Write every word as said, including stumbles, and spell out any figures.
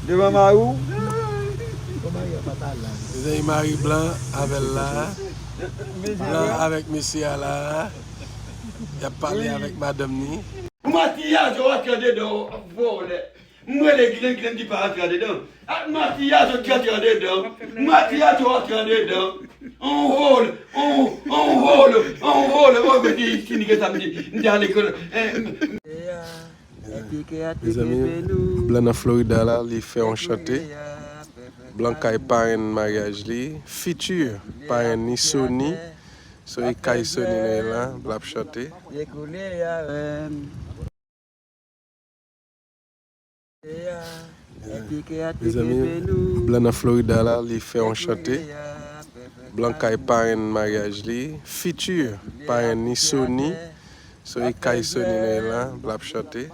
Devan mari w. Mezanmi, mari blan avè l la. Blan avèk mesye a la. Y ap pale avèk madanm ni. Makiyaje w ap fè andedan, vòlè. M rele grenn grenn ki pa antre andedan. Ak makiyaje w ki antre andedan. Makiyaje w antre andedan. On rôle, on, on rôle, on rôle. Oh, mwen te fini ke sa, m te, m te ale lekòl. Mezanmi, blan nan Florida la, li fè yon chante. Blan kay parenn maryaj li, fiti parenn ni Sony. So, e kay Sony nou ye la, l ap chante. Mezanmi, blan nan Florida la, li fè yon chante. Blan kay parenn maryaj li, fiti parenn ni Sony. So, e kay Sony nou ye la, l ap chante.